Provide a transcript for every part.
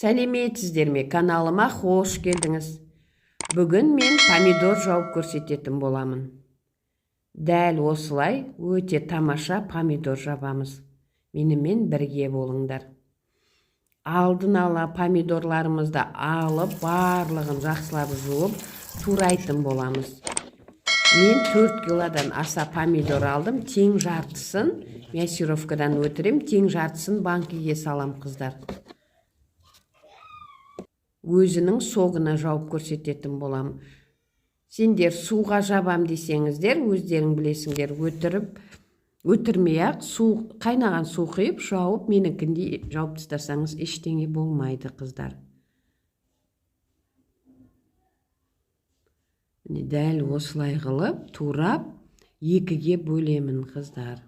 Сәлеметсіздер ме, каналыма хош келдіңіз. Бүгін мен помидор жауып көрсететін боламын. Дәл осылай өте тамаша помидор жабамыз. Менімен бірге болыңдар. Алдын ала помидорларымызды алып, барлығын жақсылап жуып, турайтын боламыз. Мен 4 килодан аса помидор алдым, тең жартысын мясировкадан өтірем, тең жартысын банкіге салам, қыздар. Өзінің согына жауып көрсететін болам. Сендер суға жабам десеңіздер, өздерің білесіңдер, өтіріп, өтірмей-ақ су, қайнаған су құйып, жауып, менікіндей жауып тастасаңыз ештеңе болмайды, қыздар. Міне дәл осылай қылып, турап, екіге бөлемін, қыздар.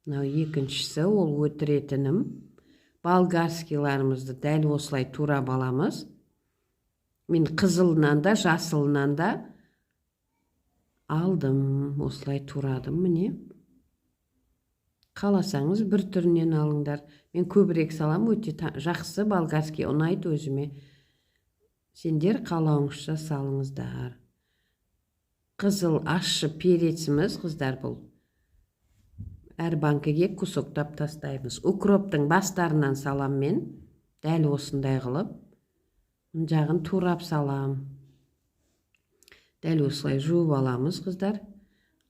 Мынау екіншісі, ол өтіретінім. Болгарскийларымызды дәл осылай турап аламыз. Мен қызылынан да, жасылынан да алдым, осылай турадым, міне. Қаласаңыз бір түрінен алыңдар. Мен көбірек салам, өте жақсы болгарский ұнайды өзіме. Сендер қалауыңызша салыңыздар. Қызыл ащы переціміз, қыздар, бұл. Әр банкіге кусоктап тастаймыз. Укроптың бастарынан салам мен. Дәл осындай қылып. Мына жағын турап салам. Дәл осылай жуып аламыз, қыздар.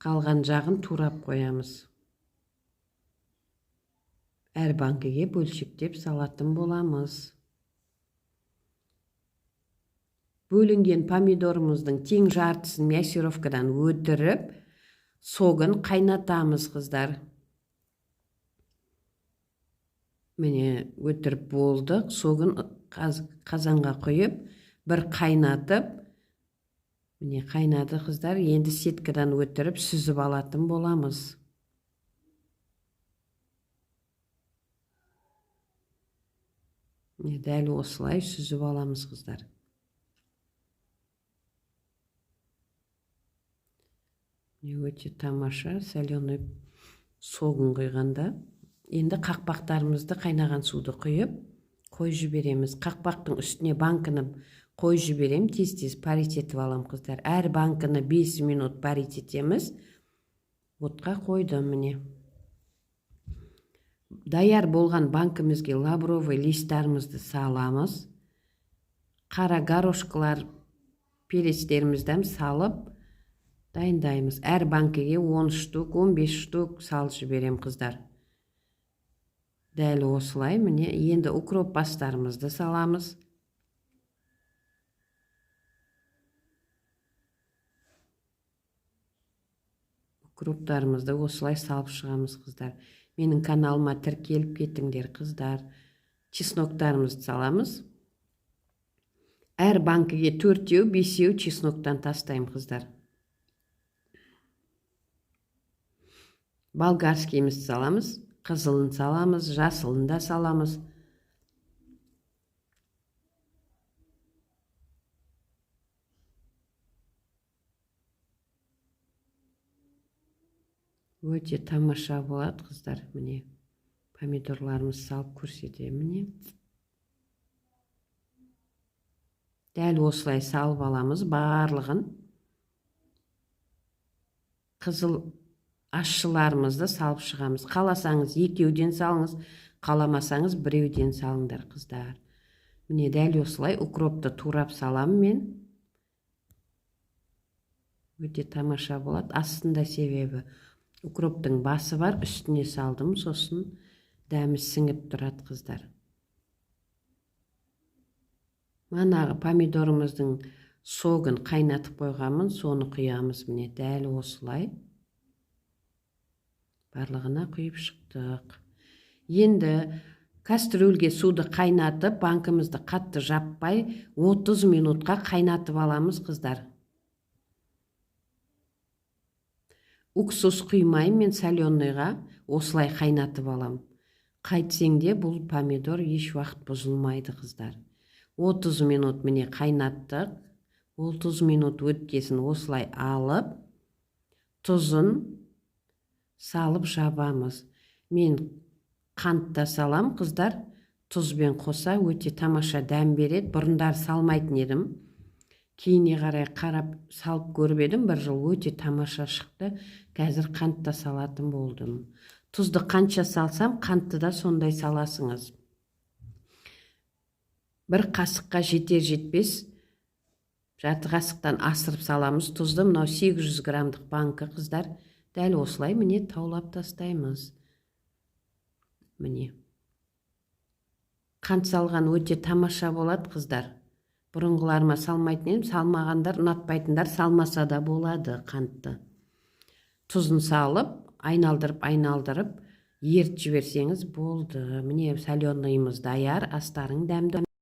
Қалған жағын турап қоямыз. Әр банкіге бөлшектеп салатын боламыз. Бөлінген помидорымыздың тең жартысын мясировкадан өтіріп, согын қайнатамыз, қыздар. Міне, өтіріп болдық. Согын қазанға құйып, бір қайнатып, міне қайнады, қыздар. Енді сеткадан өтіріп, сүзіп алатын боламыз. Міне, дәл осылай сүзіп аламыз, қыздар. Міне, өте тамаша соленый согын құйғанда. Енді қақпақтарымызды қайнаған суды құйып, қойып жібереміз. Қақпақтың үстіне банкіні қойып жіберем, тез-тез парить етіп алам, қыздар. Әр банкіні 5 минут парить етеміз. Отқа қойдым, міне. Даяр болған банкімізге лавровый листтарымызды саламыз. Қара горошкалар, перецтерімізді салып дайындаймыз. Әр банкіге 10 штук, 15 штук салып жіберем, қыздар. Дәл осылай, міне, енді укроп бастарымызды саламыз. Укроптарымызды осылай салып шығамыз, қыздар. Менің каналыма тіркеліп кетіңдер, қыздар. Чесноктарымызды саламыз. Әр банкіге 4-еу, 5-еу чесноктан тастаймын, қыздар. Болгарскийімізді саламыз, қызылын саламыз, жасылын да саламыз. Өте тамаша болады, қыздар. Міне, помидорларымызды салып көрсетемін, міне. Дәл осылай салып аламыз барлығын. Қызыл ащыларымызды салып шығамыз. Қаласаңыз екеуден салыңыз, қаламасаңыз біреуден салыңдар, қыздар. Міне, дәл осылай укропты турап салам мен. Өте тамаша болады. Астында себебі укроптың басы бар, үстіне салдым, сосын дәмі сіңіп тұрады, қыздар. Манағы помидорымыздың согын қайнатып қойғанмын, соны құямыз, міне, дәл осылай. Барлығына құйып шықтық. Енді кастрюльге суды қайнатып, банкімізді қатты жаппай, 30 минутқа қайнатып аламыз, қыздар. Уксус құймаймын мен соленыйға, осылай қайнатып алам. Қайтсең де бұл помидор еш уақыт бұзылмайды, қыздар. 30 минут міне қайнаттық. 30 минут өткесін осылай алып, тұзын салып жабамыз. Мен қант та салам, қыздар. Тұзбен қоса өте тамаша дәм береді. Бұрындары салмайтын едім, кейіне қарай қарап салып көріп едім бір жыл, өте тамаша шықты. Қазір қант та салатын болдым. Тұзды қанша салсам, қантты да сондай саласыңыз. Бір қасыққа жетер жетпес, жарты қасықтан асырып саламыз тұзды. Мынау 800 граммдық банкі, қыздар. Дәл осылай, міне, таулап тастаймыз. Міне, қант салған өте тамаша болады, қыздар. Бұрынғыларыма салмайтын едім. Салмағандар, ұнатпайтындар салмаса да болады қантты. Тұзын салып, айналдырып, айналдырып ерітіп жіберсеңіз болды. Міне, соленыйымыз даяр. Астарың дәмді.